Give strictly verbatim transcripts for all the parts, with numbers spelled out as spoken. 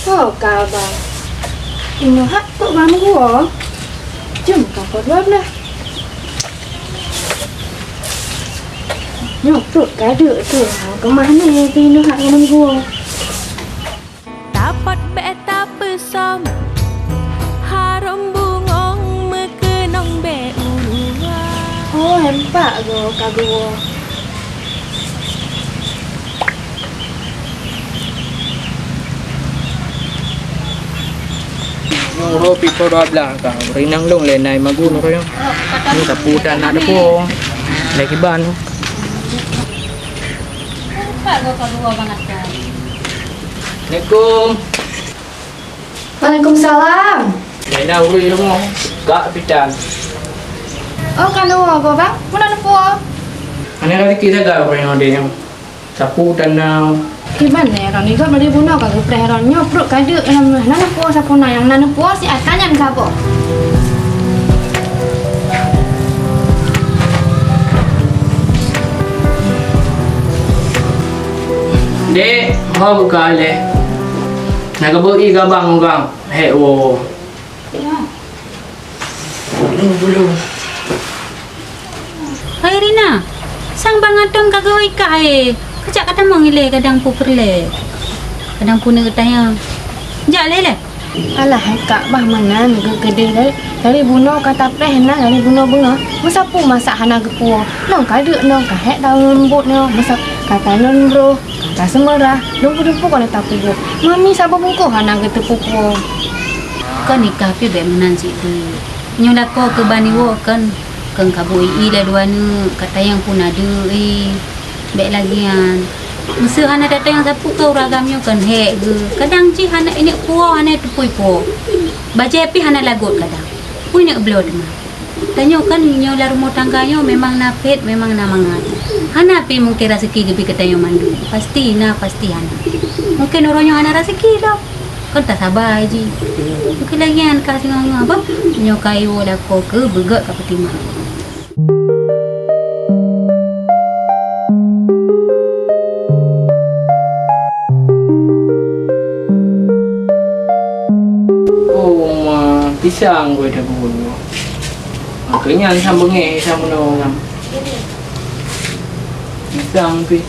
Ho ka, Bang. Inoe hak kok ganggu, oh. Jeuem ka pukul dua belas. Nyoe pruet ka deuk tu, ha, keumah ni pih inoe hak ganggu. Tapot bèk tapeusom, harôm bungöng meukeunong bèk ureueng. Oh, empat go ka geuwoe. Nyoe uroe pih pukul dua belas ka, beurinang lôn lé nai magun uroe nyoe. Nyoe sapu dan na deungoe. Lé kiban. Assalamualaikum. Waalaikumsalam. Lé na ureueng rumoh, Kak Pitan. Oh, ka lôn woe, Bang. Meunan peue? Hana raseuki sagai uroe nyoe deh. Sapu dan na. Kiban nè, Ron, i gob lé bunoe ka geupreh, Ron. Nyoe pruet ka deuk, Ron. Na neupeue sapeue na nyang na neupeue siat ka nyan saboh. Dek, ho buka lé. Na keubeue i gabang urang. Hek woe. Hai Rina, sang bangatong ka gawai kah, eh? Keucak ka tamong ilèe kadang peue peureulèe. Kadang peue neuk tanyong. Jak lé, lé. Alah, hai Kak, bah meunan geukeudeh dari, dari bunoe ka tapreh na dari bunoe beungoh. Meusapeue masak hana geupuwoe. Nong ka deuk nong ka hék daun leumbot nyoe. Meusa-, ka talon broh. Ka seumeurah, lôn peudumpok kon lé tapeubuet. Mami saboh bungkôh hana geuteupeue puwoe. Kon nikah pih bèk meunan cit deuh. Nyoe lakoe keu ban iwoe kon, kon ka beu i lé dua neuk, ka tanyong peue na deuk i. Bèk lagèe nyan. Meuseu hana tatanyong sapeue keu ureueng agam nyoe kon hék geuh. Kadang cit hana ineuk puwoe, hana teupeue puwoe. Bajèe pih hana lagot kadang. Peue ineuk bloe teuma. Tanyoe kan nyoe lam rumoh tangga nyoe memang na phet, memang na mangat. Hana pih mungken raseuki geubri keu tanyoe mandum. Pasti na, pasti hana. Mungken uroe nyoe hana raseuki lom. Kan tasaba jih. Mungken lagèe nyan ka singoh-ngoh bah. Nyoe ka iwoe lakoe keu beugèt ka peutimang. Oh, ma, pisang gue dah bubur. Makanya sang bengeh sang meunoe nyan. Pisang pih.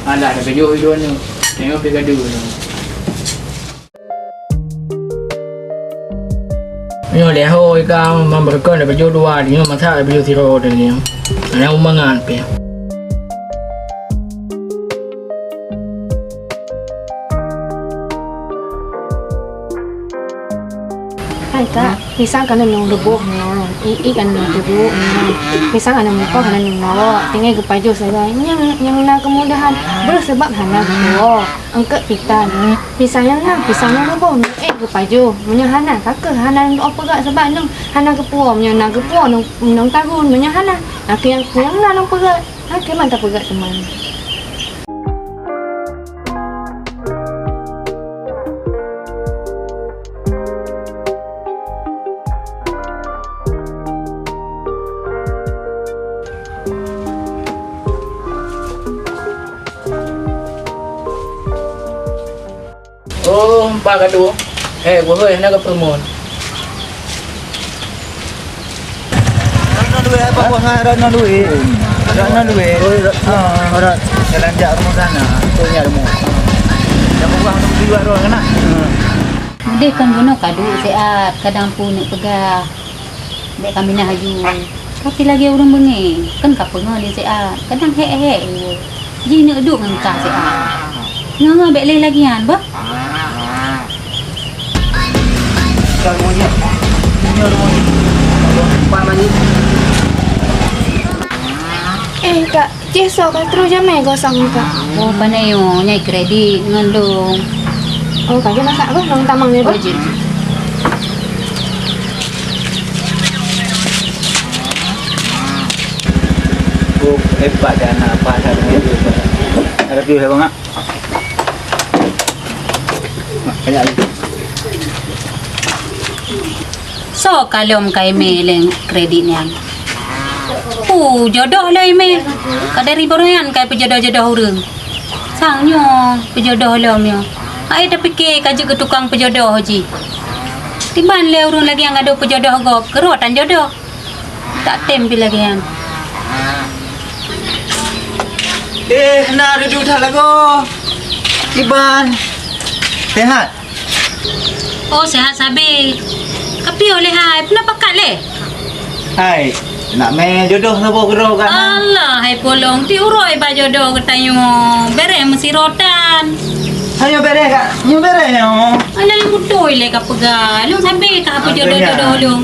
Alah, dah keujôh dua ni. Tengok pih gaduh. Nyoe lé ho ka mamberkon daripada dua, nyoe masak daripada siro tadi. Hana mangat pih. Hai Kak, pisang ka neunong leuboh nyoe, ié ka neunong tuduek nyoe, pisang ka neunong mukoh ka neunong lawok, tinggai geupajoh sagai. Nyang, nyang na keumudahan, breuh seubab hana geupuwoe. Eungkot pitan. Pisang nyang na, pisang nyang leuboh, eh geupajoh. Meunyoe hana, ka keuh hana lôn peugah seubab nyoe hana geupuwoe. Meunyoe na geupuwoe, nong, nong tagun. Meunyoe hana, na keuh nyang, nyang na lôn peugah. Akhé mantong peugah teuma. Oh, empat kadu. Eh, buhôi, hana ka peureumeun. Rot ngon duit, apa buah ngan rot ngon duit? Rot ngon duit. Ha, rot. Jalan jak rumah sana, tu nya rumah. Dah buah ngon duit rot kena. Udeh kan bunoe kadu siat, kadang pun nak peugah. Bèk ka minah laju. Tapi lagèe ureueng beungéh, kan ka peungoh lé siat, kadang hék-hék. Jih neuk duek ngon kah siat. Nyoe bèk lé lagèe nyan, bah. Eh, Kak, Cih soe ka trôh jamèe gosong nyoe, Kak? Oh, pane nyoe, nyan kredit ngon lôn. Oh, ka jeuet masak bah, lôn tamong nyoe bah. Oh, jeuet, jeuet. Oh, hebat dah anak apa dah. Ada piôh ya, Bang, ah? Banyak lagi. Soe ka lom ka imè lé kredit nyan? Peue jodoh lom imè? Ka dari bunoe nyan ka peujodoh-jodoh ureueng. Sang nyoe peujodoh lom nyoe. Ai tapike ka jeuet keu tukang peujodoh jih. Kiban lé ureuëng lagée nyang gadôh peujodoh gob, keurot tan jodoh. Tak tem pi lagée nyan. Eh, na dudu that lagoe. Kiban. Sehat? Oh, sehat sabe. Kapiôh lé hai, peue na pakat lé? Hai, nak mé jodoh saboh keudroe ka na. Alah, hai polong, ti uroe ba jodoh geutanyoe. Bereh meusirotan. Hanyoe bereh ka, nyoe bereh nyoe. Alah, nyang beutôi lé ka peugah. Lôn sabe ka apa jodoh-jodoh lôn.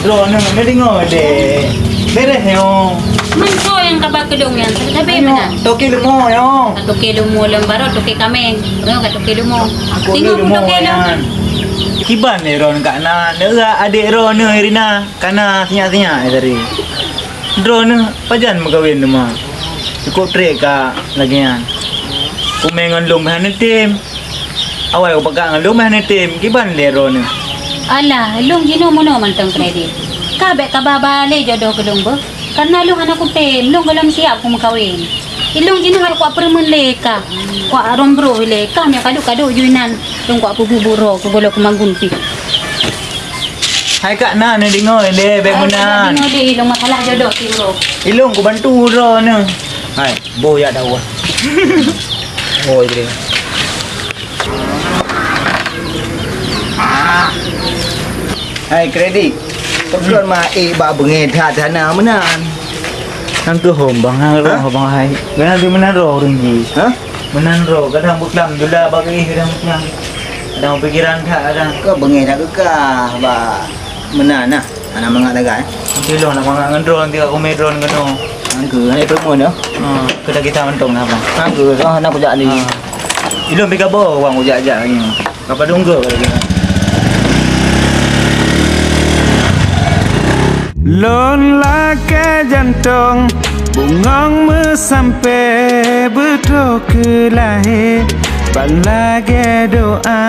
Droeneuh, neudeungoe deh. Bereh nyoe. Man soe nyang ka ba keu lôn nyan? Sabe-sabe meunan. Toke leumo nyoe. Ka toke leumo lôn baroe toke kaméng. Nyoe ka toke leumo. Aku ni leumo nyan. Kiban lé droeneuh ka na, neueu adék droeneuh Rina. Kana sinyak-sinyak, eh, tadi. Droeneuh pajan meukawen teuma. Cukôp trek ka lagée nyan. Kumé ngon lôn hana tem. Awai kupeugah ngon lôn hana tem, kiban lé droeneuh. Alah, lôn jinoe meunoe mantong kredit. Ka bék kaba-ba lé jodoh keu lôn beuh. Kareuna lôn hana kutem, lôn gohlom siap kumeukawen. Ilôn jinoe harôh kupeureumeun lé ka. Kuarôn broh lé ka, meunyo kadok-kadok ju inan, lôn kupeubeuet-beuet droe keu gohlom keumagun pih. Hai kak na neudeungoe lé, bék meunan. Deungoe lé, ilôn masalah jodoh ti uroe. Ilôn kubantu droeneuh. Hai, boh jak dawa. Oh, jadi. Hai, kredit. Pakon ma ék bak beungéh that hana meunan? Nang keuh hom bang, nang roh bang hai. Gana di meunan roh ureueng jih. Hah? Meunan droe, kadang beuklam dula bak geuh, kadang beuklam. Kadang pikiran that, kadang. Keu beungéh dak geukah bak meunan nah, hana mangat lagak, eh. Nanti lôn nak mangat ngon droe, nanti aku mé droe keunoe. Angku, hana peureumeun dah. Ha, keu dak kita mantong nah, bang. Angku, oh, hana kujak ni. Ha. Ilôn pi kaboh ureueng kujak-jak ni. Ka padum goe lagèe nyan. Lôn lakèe jantông bungöng meusampé beutôi keu lahé, ban lagèe doa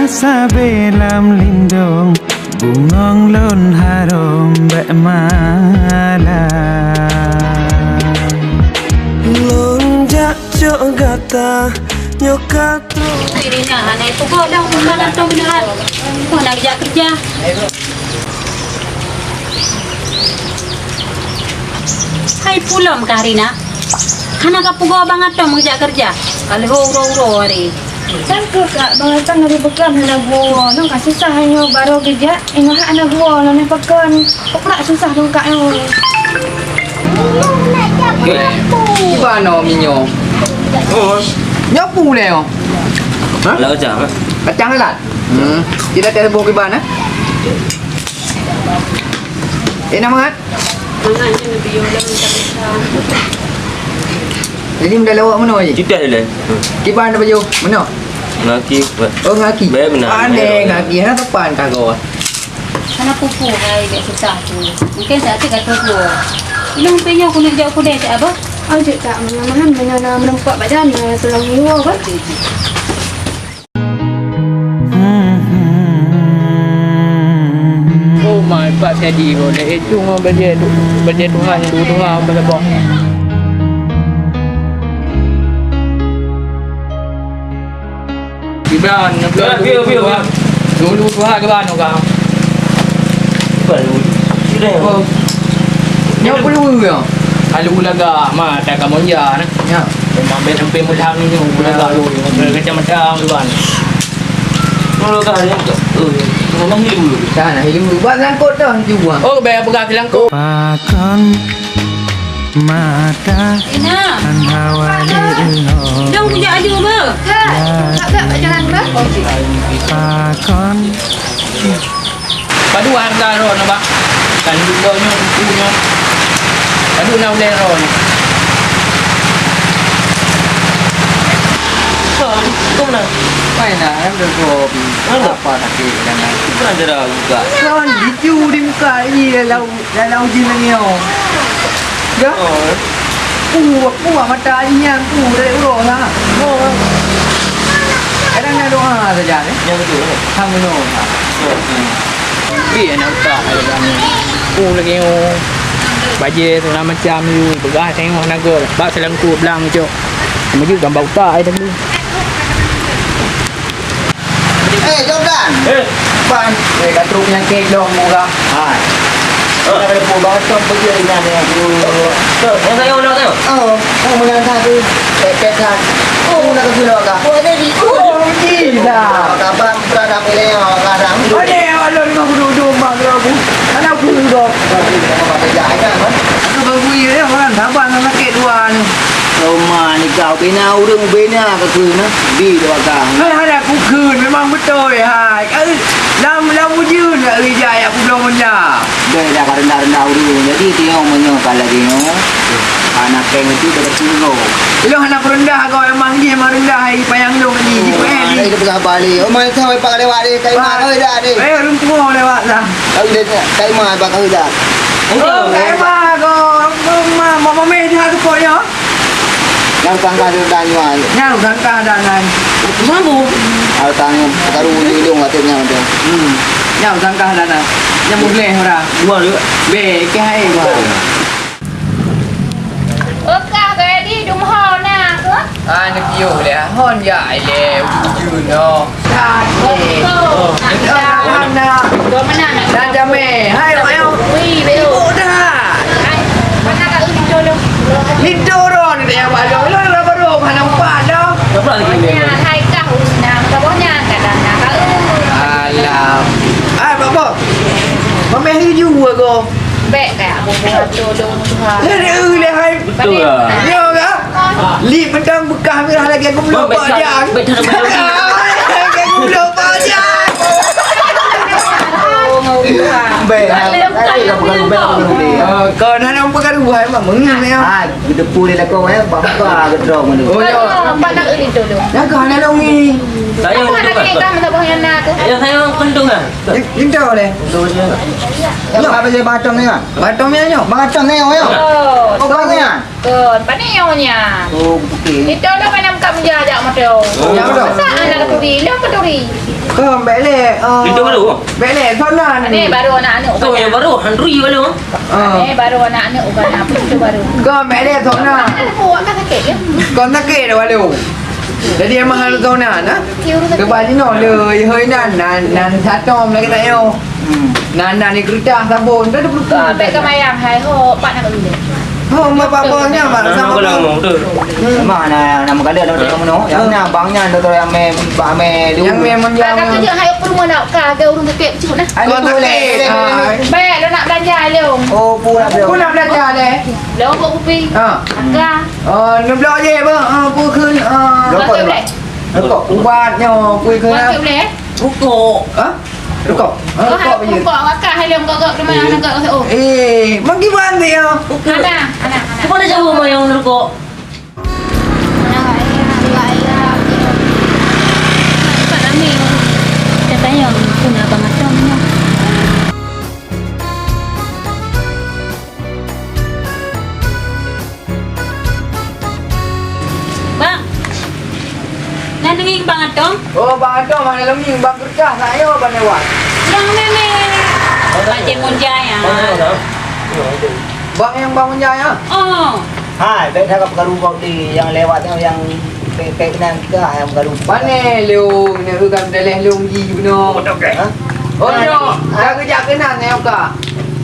sabe lam lindông bungöng lôn harôm bèk malam. Lôn jak cok gata nyoe ka Ui, Rina, hana ipeugoe lom bang Atong nyoe. Kok na geujak keureuja? Hai pulom kah, Rina? Hana kapeugoe bang Atong geujak keureuja? Ka lheueh uroe-uroe hari. Kan keuh, Kak, bang Atong lagèe beuklam hana geuwoe. Nyoe ka susah nyoe barô geujak. Ingat hana geuwoe lôn nyoe pakon. Peugrak susah dong kak nyoe. Kiban nyoe minyeuk. Oh. Nyoe peue lé nyoe? Hah? Lah kacang, eh? Kacang lah. Hmm. Tidak ada buah kiban, eh? Eh, nama kan? Jadi mudah lawak mana je? Kita je lah. Kiban ada baju? Mana? Ngaki. Oh, ngaki. Baik benar. Aneh ngaki. Hana sopan kah kau? Hana peue-peue hai, biasa susah tu. Mungkin saat tu kata dua. Ilong pe nyoe keuneuk jak u keudè cak abah. Oh, jeuet tak, meunyoe meuhan, meunyoe na meureumpok badan, na tulông hiwa, bah. Oh my, Pak Sadi, boleh itu mah bajai tu, bajai Tuhan, tu Tuhan, bajai boh. Kiban, nyoe peuleue. Dulu tuha kiban, orang. Kiban, dulu. Sudah. Oh. Nyoe peuleue, ya? Kalu laga, ma, tak kamu ya, nah. Ya. Memang ben sampai meulang ni, nyoe peuleue laga tu. Macam-macam kiban. Kalau dah ada, oh, mana hiu? Dah, nah, hiu. Buat langkot dah, hiu buang. Oh, bayar pegang langkot. Pakon mata Ina. An hawa Pakon. Dong kujak aju, ba. Ya. Tak, tak, tak jalan, ba. Pakon. Padum harga roh nyoe, ba. Kan dua nyoe, buku nyoe. Padum na ulèe roh nyoe. Kau, kau mana? Mana? Ada kopi. Mana? Apa sakit, kan? Bukan cara buka. Kan, dicu di muka, iya, lalu. Dalam uji nangeo. Ya? Oh. Kuat, kuat mata aji nyan, kuat dari uroe lah. Oh. Kadang nak doa saja, eh. Ya, betul, eh. Hang meunoe, ha. Oh, hmm. Bi anak utak, ada kami. Oh, lagi, oh. Bajé segala macam, you. Peugah tengok naga. Bak selangkut belang, cok. Meunyoe gambar utak, ai, tadi. Eh, Jordan! Eh! Ban! Eh, ka trok peunyakét lom, muka. Hai. Ka ada peubah cok beujeuet ingat ni. Tuh, yang saya ulang tu. Oh, oh, meunan satu. Pepet kan. Oh, nak keuloe ka. Oh, ada di. Oh, gila. Kaban berada milih orang. Ada yang ada lima puluh domba berapa? Ada puluh domba. Apa kerja aja, kan? Aku baru ya, orang sabar nak sakit dua ni. Roma ni kau bina ureueng bina ke tu na? Di dua ka. Hai, hai, aku kheun, memang beutôi, hai. Kau lam, lam ujeuen nak rijai aku belum benda. Dah, dah, ka rendah-rendah ureueng. Jadi, tiong meunyoe ka lagi nyoe, anak keng itu dah kecil kau. Ilong anak rendah kau, emang dia memang rendah, hai, payang dong ni. Jiku, eh, ni. Ada peugah balik. Oh, mana tahu, Pak, lewat deh. Kaima kau dah deh. Eh, ureueng tua lewat lah. Kau dah, kaima, Pak, kau dah. Oh, kaima kau. Mama, mama meh dah tu kau ya. Nyang tangka dan nyoe. Nyang tangka dan nai. Sambung. Ada tang pekaru di ujung até nyang tu. Hmm. Nyang tangka dan nai. Nyang mubleh ora. Dua dua. Be, ke hai dua. Oka gaya di dum ho na ke? Ah, ni piôh le. Hon ya ile uju no. Dan jamé. Hai, ayo. Ui, beu. Ibu dah. Hai, mana Kak Uli dulu? Linto ron dia yang baru. Lo lo baru mana empat dah. Berapa lagi ni? Hai kah uli na, ka boh nyan ka dan na Kak Uli. Alam. Ah, apa? Mameh tuju aku. Bek kayak bubuh tu dong tuha. Lari, eh, lehai. Betul lah. Ya, kan? Li mentang bekah mirah lagi aku belum Bang, bek baca. Lagi aku belum baca. Bek. Ah, kau nak nampak kan buah emang mengang ya. Ah, gedepu dia lakukan ya, bangka gedrong tu. Oh, ya. Nampak nak ini dulu. Nak kau nak longi. Saya nak kan sama bawah yang nak tu. Ya, saya kentong kan. Linto leh. Kentong je. Ya, apa je batong ni, ah? Batong ni, ayo. Batong ni, ayo. Oh, oh, batong ni, ah? Kon, pane nyoe nyan. Oh, betul. Itu lo mana buka meja ajak motor. Oh. Masa anak turi, lo ke turi? Kon, bek lek, ah. Itu baru? Bek lek, sonan. Ni baru anak-anak. Tu yang baru, handri baru. Ah. Ni baru anak-anak, bukan apa itu baru. Kon, bek lek, sonan. Ada buat kan sakit ya? Kon sakit dah baru. Jadi emang harus sonan, ha? Kebal jinoe le, hoi nan, nan, nan satom lagi tak yo. Hmm. Nan, nan ni kertas sabon, dah dua puluh. Sampai ke mayang hai ho, pak nak dulu. Ho, mak pak bos nya, mak. Nah, sama aku dah bos. Ngomong tu. Hmm. Mak nak, nak mengkala dah tengok menu. Yang ni abang nya dah tahu yang meh, bak meh dulu. Yang meh menjang. Kata kerja hai ke rumah nak ka, ke urung sakit cucuk nah. Kau sakit. Baik, lo nak belanja lo. Oh, pu nak belanja. Pu nak belanja le. Lo buat kopi. Ha. Aka. Ah, neublok je bah, ah, pu kheun, ah. Rokok, rokok. Ubat nyoe, pu kheun. Rokok boleh? Rokok. Ha? Rokok. Ah, rokok je. Rokok, makan hai lom gok-gok rumah anak gok. Eh, bagi ban dia. Anak, anak, anak. Cuba dah jauh mah yang rokok. Bang, na neungieng Bang Atom? Oh, Bang Atom hana lom ngieng, Bang Geureudah na yo ban lewat. Nyang mé-mé. Bang Cik Munjai, ah. Bang nyang Bang Munjai, ah? Oh. Hai, bèk that ka peukaru gob di nyang lewat nyoe nyang pèk-pèk keunan kita nyang peukaru. Pané lôn, na eu ka meudaléh lôn ji keunoe. Ha? Oh, nyoe, ka geujak keunan nyoe ka.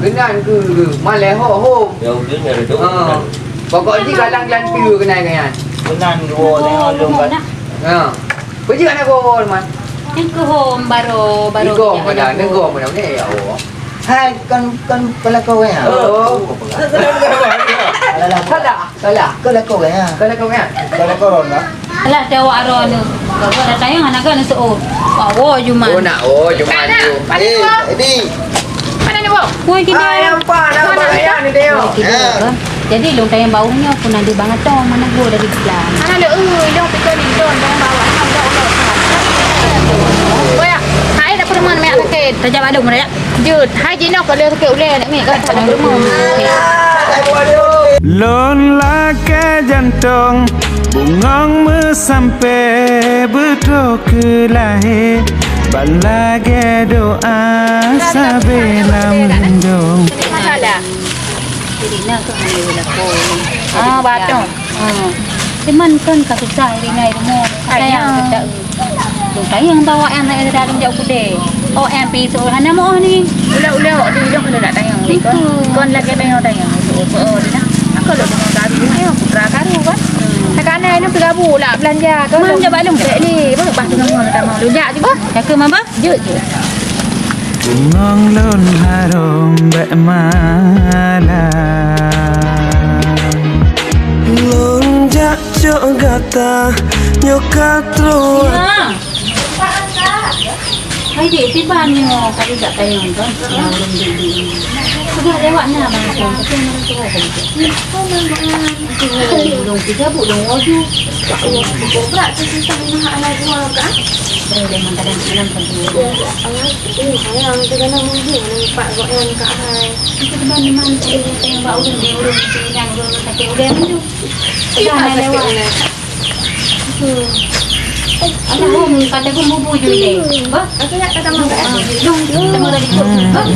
Keunan keu malèe ho hom. Ya, udah, ya, udah. Ha. Pokok jih galang glanteue keunan nyan. Keunan dua tengok lôn kan. Ha. Peujeuet aneuk goe, Man. Nyan keu hom baroe, baroe. Iko pada aneuk goe mana ni, ya Allah. Hai, kon, kon, kon lakoe ya. Oh. Alah, alah. Salah, salah. Kon lakoe ya. Kon lakoe ya. Kon lakoe ron lah. Alah, dah awak ron tu. Baru ada tayang anak kan seuôt. Wah, wo, Juman. Oh, nak, oh, Juman tu. Eh, Edi. Mana ni, Bob? Woi, gini. Ah, yang apa? Nak bayar ni, Teo. Woi, gini, Bob. Jadi, lôn tayang baweueng nyoe pun ada bangat tong, mana gua dari Islam. Hana le, eh, ilong pike lintong, bang bawah, bang bawah. Boya, hai dak perumahan mek sakit. Tajak balong dak. Jut, hai jinoe kalau sakit uleh nak mek kan tak ada rumah. Lôn lakèe jantông, bungöng meusampé beudôh keu lahé, ban lagèe doa sabe lam lindông. Masalah. Jadi na tu hana lakoe. Ah, batong. Hmm. Cuman kan ka susah ringai rumoh. Sayang kita. Tayang bawa yang saya dalam jauh kude. Oh, M P so hana mau ni. Ulah-ulah awak di hidung kena nak tayang. Itu. Kon lagi tayang-tayang. Oh, oh, oh, dah. Aku lo dengan tadi ayo putra karu kan. Takana ini tiga bu lah belanja. Kau Mam, jawab lung. Ni, baru pas tengah mau tak mau. Lujak juga. Cakap mama. Jut je. Bungong lôn harôm bèk malam. Lôn jak cok gata nyoe ka troh. Hai dek, tiba nyoe kali tak tayang kan? Sudah lewat na bang. Ulôn tiga bu, ulôn waju. Berat tu susah nak anak dua kan? Boleh memang kadang-kadang pergi. Ini sayang tu kena mungkin nampak buat yang kat hai. Itu teman-teman saya yang bawa ulun di ulun di yang ulun sakit udah maju. Dah nak lewat. Ada hom kata pun bubu je ni. Bah, aku nak kata mangga. Dong, kita mau tadi kok. Bah.